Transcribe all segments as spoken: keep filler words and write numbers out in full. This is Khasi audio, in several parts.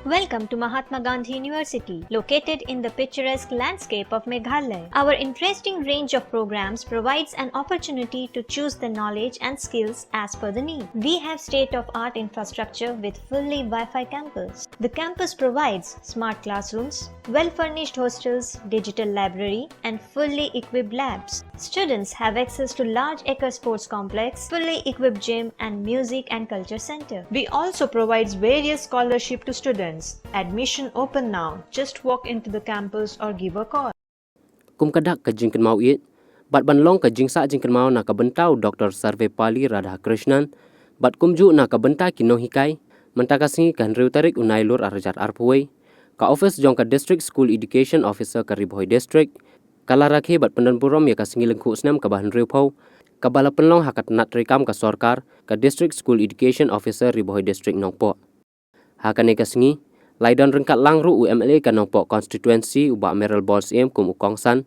Welcome to Mahatma Gandhi University, located in the picturesque landscape of Meghalaya. Our interesting range of programs provides an opportunity to choose the knowledge and skills as per the need. We have state-of-art infrastructure with fully Wi-Fi campus. The campus provides smart classrooms, well-furnished hostels, digital library, and fully equipped labs. Students have access to large acre sports complex, fully equipped gym, and music and culture center. We also provides various scholarship to students. Admission open now. Just walk into the campus or give a call. Kum ka dak ka jingkynmaw ïeit, bad ban long ka jingsah jingkynmaw na ka bynta u Doctor Sarvepalli Radhakrishnan, bad kumjuh na ka bynta ki nonghikai, mynta ka sngi ka hynriew tarik u Nailur arhajar arphew wei, ka office jong ka District School Education Officer ka Ri Bhoi District, ka la rakhe bad pyndonburom ïa ka sngi lyngkhuh snem kaba hynriewphew, kaba la pynlong ha ka tnat treikam ka sorkar, ka District School Education Officer Ri Bhoi District Nongpoh. Ha kane ka sngi, la ïadon ryngkat lang ruh u M L A ka Nongpoh Constituency u Bah Mayralborn Syiem kum u kongsan,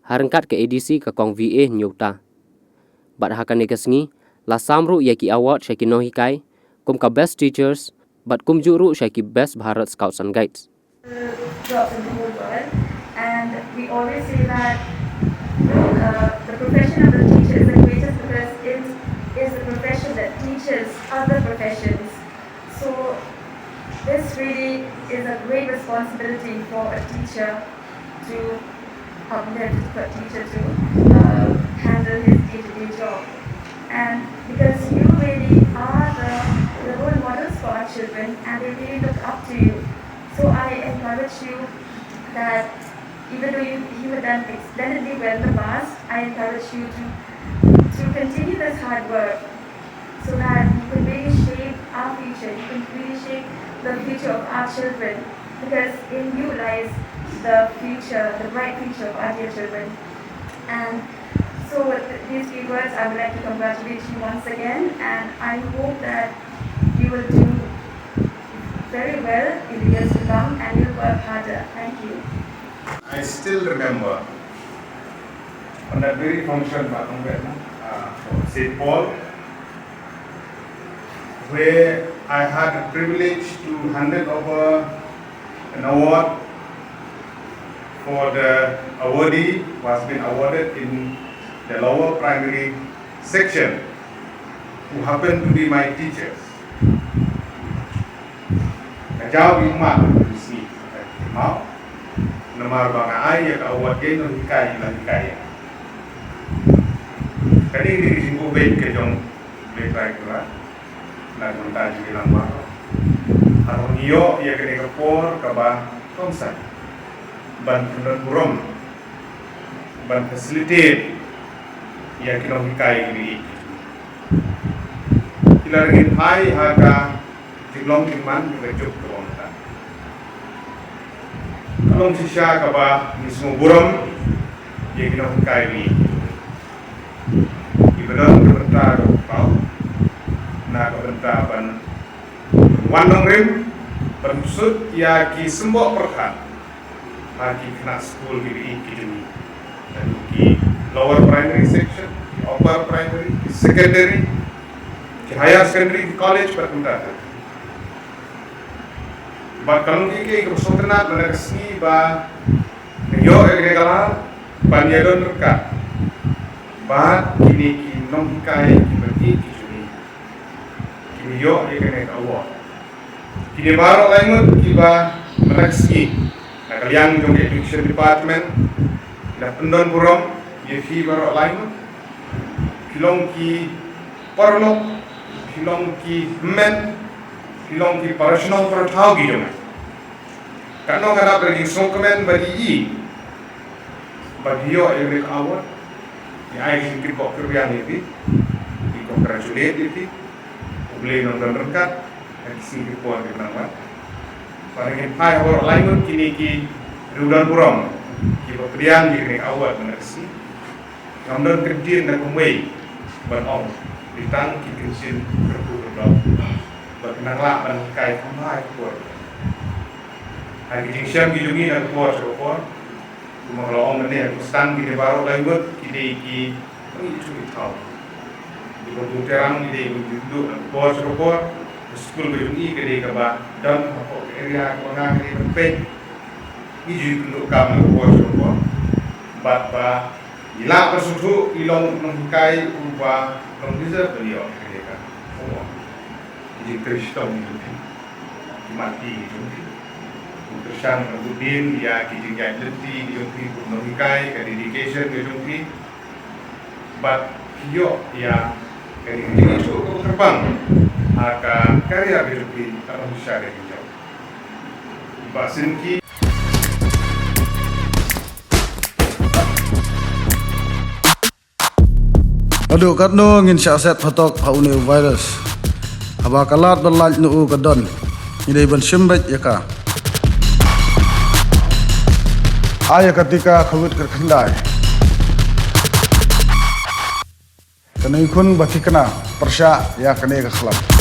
ha ryngkat ka A D C ka Kong V A Hynñiewta. Bad ha kane ka sngi, la sam ruh ïa ki award sha ki nonghikai, kum ka Best Teachers, bad kumjuh ruh sha ki Best Bharat Scouts and Guides. Jobs in the whole world. And we always say that uh, the profession of the teacher is the greatest because it is the profession that teaches other professions. So this really is a great responsibility for a teacher to uplift, for a teacher to uh, handle his day-to-day job. And because you really are the, the role models for our children, and they really look up to you. So I encourage you that even though you, you have done splendidly well in the past, I encourage you to, to continue this hard work so that you can really shape our future, you can really shape the future of our children, because in you lies the future, the bright future of our dear children. And so with these few words, I would like to congratulate you once again, and I hope that you will do very well in the years to come and you'll work harder. Thank you. I still remember on that very function, Pak Congressman, uh, for Saint Paul, where I had the privilege to hand over an award for the awardee who has been awarded in the lower primary section, who happened to be my teachers. Ka jaw bad ka sngi, ka khmih, namar ba nga ai ïa ka award ïa ki nonghikai, nonghikai. Kane ka dei ka jingkhublei ka jong U Blei Trai Kynrad na ka bynta jong ngi lang baroh. Haba ngi ïoh ïa kane ka por kaba kongsan ban pyndonburom, ban facilitate ïa ki nonghikai kiba ïeit. Ki la rynsan phai ha ka jinglong jingman jong ka juk ka bynta. Ka long shisha kaba ngi sngewburom ïa ki nonghikai kiba ïeit. Kiba don ka bynta ka pau na ka bynta ban wan nongrim, ban sut ïa ki symboh pyrkhat ha ki khynnah skul kiba ïeit ki jong ngi. Ki lower primary section, ki upper primary, ki secondary, ki higher secondary, ki college bad kumta ter. Bad ka long kaei kaei kaba sngewtynnat mynta ka sngi ba ngi ïoh ïa kane ka lad ban ïadon ryngkat bad kine ki nonghikai kiba ïeit ki jong ngi. Kine ïoh ïa kane ka award. Kine baroh lai ngut kiba mynta ka sngi na ka liang jong ka Education Department, ngi la pyndonburom ïa phi baroh lai ngut. Phi long ki paralok, phi long ki hynmen, phi long ki parashnong parathaw ki jong nga. Katno nga dap da ki jingsngewkmen bad ïa i ba ngi ïoh ïa kane ka award. Ngi ai ka jingkyrkhu kyrwiang ïa phi, ngi congratulate ïa phi. U Blei un don ryngkat ha ki sngi ki por kiban wan. Bad ngin phai ha baroh lai ngut kine ki riew donburom kiba pdiang ïa kane ka award mynta ka sngi. Ngam don kyntien na kumwei ban ong, dei tang ki kyntien kyrkhu kyrdoh ba kin nang lah ban hikai kham bha ha ka por. Ha ki jingshem ki jong ngi na ka por sha ka por, kumba nga la ong mynne, ha ki sdang kine baroh lai ngut ki dei ki nongïathuhlypa. Ki ba bun terang ki dei ki ba jingduh na ka por sha ka por. Ka skul ka jong ngi ka dei kaba don hapoh ka Area corner kane ban peit, ngi ju ïakynduh kam lyngkor lyngkor. Bad ba ngi lah ban sngewthuh i long u nonghikai uba long deserve ban ïoh ïa kane ka award. Ki jingtrei shitom ki jong phi, ki mat ki jong phi, u kyrshan ban bud dien ïa ki jingïaid lynti ki jong phi kum u nonghikai, ka dedication ki jong phi. Bad phi ïoh ïa kane ka jingïathuh kaba kyrpang ha ka career ka jong phi kaba phi shah ïa ki jong. Bah Sinki. Haduh katno ngin shah set phatok ha une u virus? Haba ka lad ban lait na u ka don, ngi dei ban shim beit ïa ka. Ai ïa ka tika Covid kyrkhyndai. Kane khun ba thikna pyrshah ïa kane ka khlam.